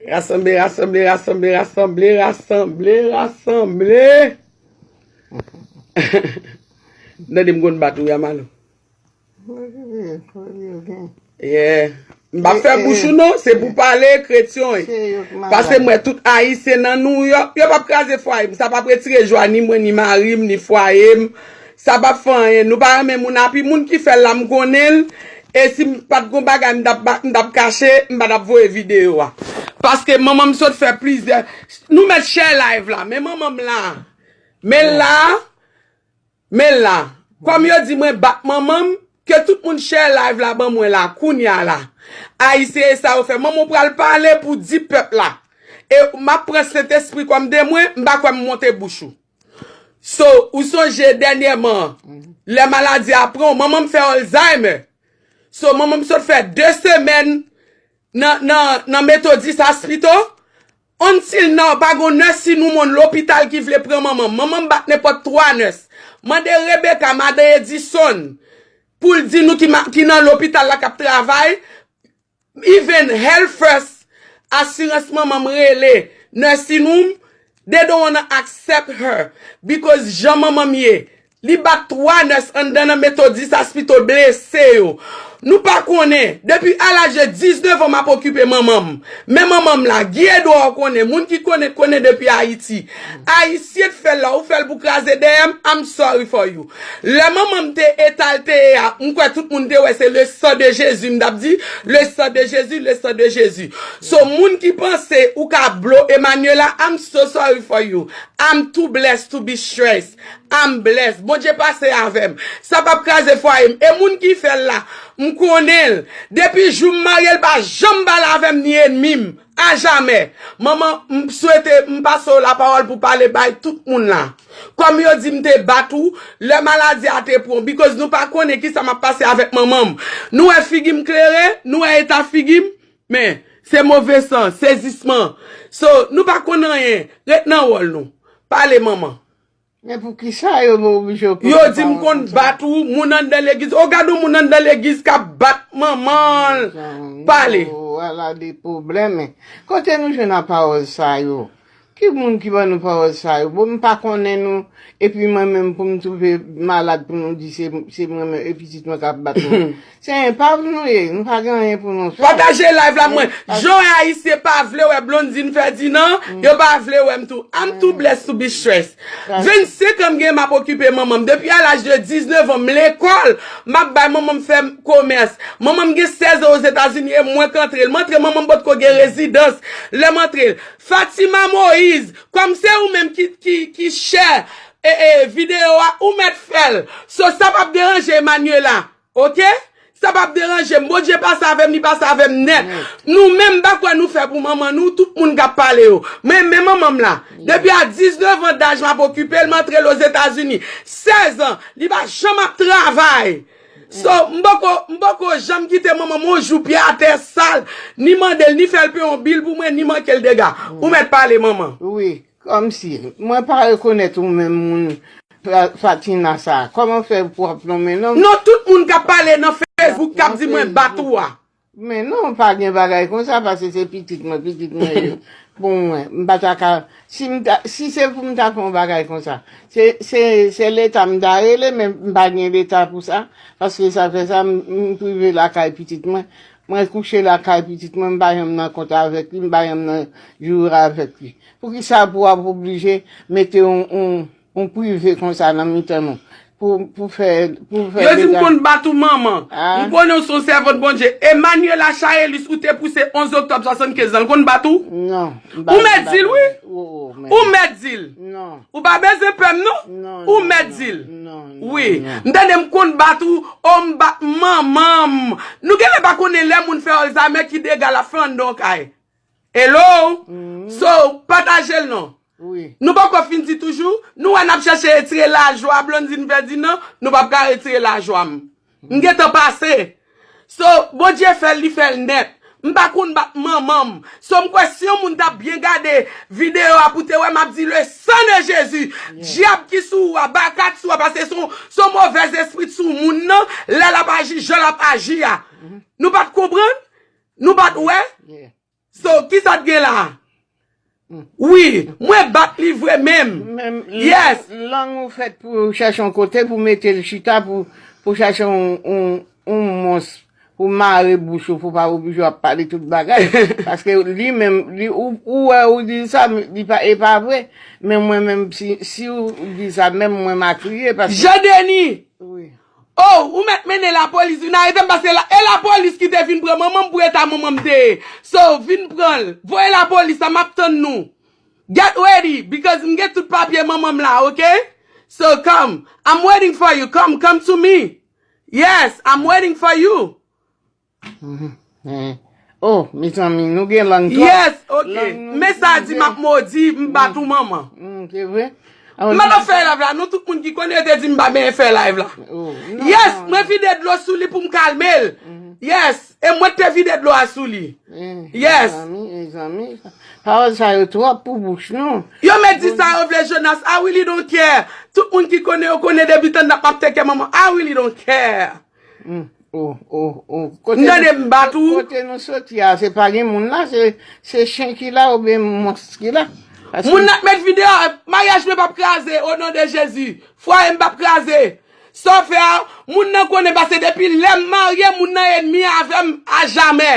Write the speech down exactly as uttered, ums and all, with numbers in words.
Rasanble, rasanble, rasanble, rasanble, rasanble, rasanble. Tande m konn bat ou, Yamalo. Yeah. M pa fè bouch ou non, se pou pale kretyon. Paske m wè tout Ayisyen nan New York, yo p ap kraze fwaye m. Sa p ap retire jwa ni mwen, ni mari m, ni fwaye m. Sa p ap fè anyen. Nou pa renmen moun api. Moun ki fè l la, m konnen l. E si m pa t gon bagay, m t ap, m t ap kache, m pa t ap voye videyo a. Paske manman m sot fè plizyè. Nou mèt share live la, men manman m la. Men l la. Men la, kòm yo di mwen bat manman m, ke tout moun share live la ban mwen la, kounya la. Ayisyen e sa yo fè. Manman w pral pale pou di pèp la. E m ap pran Sentespri kòm temwen, m pa kwè m monte bouch ou. So, ou sonje dènyèman, lè maladi a pran w, manman m fè Alzheimer. So, manman m sot fè de semèn nan, nan, nan Methodist Hospital. Until now, pa gon nurse in woman lopital ki vle pran manman m. Manman m bat nenpòt twa nurse. Mande Rebecca, madan Edison, pou l di nou ki, ma, ki nan lopital la k ap travay. Even Health First, asirans manman m rele, nurse in woman, they don't wanna accept her because jan manman m ye, li bat twa nurse anndan nan Methodist Hospital blese yo. Nou pa konnen, depi a laj de diznèf an m ap okipe manman m. Men manman m la, Guy Edouard konnen, moun ki konnen, konnen depi Ayiti. Ayisyen t fè l la, ou fè l pou kraze dèyè m, I'm sorry for you. Lè manman m te eta l te ye a, m kwè tout moun te wè se le sang de Jésus, m t ap di, le sang de Jésus, le sang de Jésus. So, moun ki panse ou ka blo Emmanuela, I'm so sorry for you. I'm too blessed to be stressed. I'm blessed. Bondye pase avè m. Sa p ap kraze fwaye m. E moun ki fè l la, m konnen l. Depi jou m marye, l pa janm pale avè m ni ènmi m. Ajamè. Manman, m swete m pase w lapawòl pou pale bay tout moun la. Kòm yo di m te bat ou, lè maladi a te pran w, because nou pa konnen kisa m ap pase avèk manman m. Nou wè figi m klere, nou wè eta figi m, men se move san, sezisman. So, nou pa konn anyen, ret nan wòl nou. Pale, manman. Men poukisa yo oblije yo pote pawòl konsa? Yo di m konn bat ou, moun anndan legliz. O, gad yon moun anndan legliz k ap bat manman l. Pale. O, ala de pwoblèm. Kote nou jwenn a pawòl sa yo? Ki moun ki ban nou pawòl sa yo? Bon, m pa konnen nou, epi mwen menm pou m twouve malad pou nou di se, se mwen menm e pitit mwen k ap bat nou. Se enpav nou ye, nou pa gen anyen pou nou fè. Pataje live la, mwen. Jan Ayisyen pa vle wè Blondine Ferdinand, yo pa vle wè m tou. I'm too blessed to be stressed. Vennsenk an m gen m ap okipe manman m. Depi a laj de diznèf an, m lekòl, m ap bay manman m fè komès. Manman m gen sèz an Ozetazini e mwen k antre l. M antre, manman m potko gen rezidans. Lè m antre l, Fatima Moïse, kòm se ou menm ki, ki, ki share, e, e, videyo a, ou mèt fè l. So, sa p ap deranje Emmanuela. Oke? Sa p ap deranje m. Bondye pase avè m, li pase avè m nèt. Nou menm, m pa kwè nou fè pou manman nou, tout moun k ap pale yo. Men, men manman m la. Depi a diznèf an daj, m ap okipe l, m antre l Ozetazini. Sèz an, li pa janm ap travay. So, m poko, m poko janm kite manman m yon jou pye atè sal, ni mande l, ni fè l peye yon bil pou mwen, ni manke l dega. Ou mèt pale, manman. Wi. Kòmsi, mwen pa rekonèt ou menm moun Fa-, Fatina sa. Kòman fè pou w ap nonmen non m? Non, tout moun k ap pale nan Facebook k ap di mwen bat ou a. Men non, pa gen bagay konsa, paske se pitit mwen, pitit mwen yo. Bon, mwen, m pa ta ka, si m ta, si se pou m ta fè yon bagay konsa, se, se, se Leta m ta rele, men m pa gen Leta pou sa, paske sa fè sa, m, m prive lakay pitit mwen, mwen kouche lakay pitit mwen, m pa janm nan kont avèk li, m pa janm nan joure avèk li. Poukisa pou w ap oblije mete yon, yon, yon prive konsa nan mitan nou? Pou, pou fè, pou fè Yo di m konn bat ou, manman. M konnen w se yon sèvant Bondye. Emmanuela Charelus, ou te pouse onz oktòb swasannkenz lan, l konn bat ou? Non. Ou mèt di l, wi. Ou mèt di l. Non. Ou pa bezwen pè m, non. Ou mèt di l. Wi. M tande m konn bat ou, o m bat manman m. Nou genlè pa konnen lè moun fè Alzheimer ki dega l ap fè anndan yon kay. Hello? So, pataje l non. Nou poko fin di toujou, nou wè n ap chèche retire lajwa Blondine Ferdinand, nou p ap ka retire lajwa m. M gentan pase. So, Bondye fè l, li fè l nèt. M pa konn bat manman m. So, m kwè si yon moun t ap byen gade videyo a pou te wè m ap di le sang de Jésus, dyab ki sou ou a, baka k sou ou a, paske se yon, se yon movèz espri t sou moun nan, lè l ap aji, jan l ap aji a. Nou pa t konprann? Nou pa t wè? So, kisa t gen la? Wi, mwen bat li vre menm. Menm Yes. Lang ou fèt pou chache yon kote pou mete l chita pou, pou chache yon, yon, yon mons pou mare bouch ou pou pa oblije ap pale tout bagay. Paske li menm, li, ou, ou wè ou di sa, li pa, e pa vre. Men mwen menm, si, si ou di sa, menm mwen m a kriye. Paske, Jean Denis, wi. Oh, ou mèt mennen lapolis vin arete m paske la, e lapolis ki te vin pran manman m pou eta manman m te ye. So, vin pran l. Voye lapolis la, m ap tann nou. Get ready, because m gen tout papye manman m la, ok? So, come. I'm waiting for you. Come, come to me. Yes, I'm waiting for you. Eh. Oh, mezanmi, nou gen lang twòp. Yes, ok. Lang nou Men sa di gen. M ap modi, m bat ou manman. Mm, se vre? Ah, M pa t ap fè live la, non, tout moun ki konnen yo te di m pa benyen fè live la. Oh, non, Yes, non, mwen vide dlo sou li pou m kalme l. Yes, e mwen te vide dlo a sou li. Eh, Yes. Mezanmi, mezanmi. Pawòl sa yo twòp pou bouch nou. Yo mèt di sa yo vle Jonas, I really don't care. Tout moun ki konnen yo konnen depi tan dat m ap teke manman, I really don't care. Mm. Oh, oh, oh. M tande m bat ou. Kote nou soti a, se pa gen moun la, se, se chen ki la oubyen mons ki la. Paske Moun nan k mèt videyo, maryaj mwen p ap kraze, o non de Jezi. Fwaye m p ap kraze. Sa w fè a, moun nan konnen paske depi lè m marye, moun nan enmi avè m a jamè.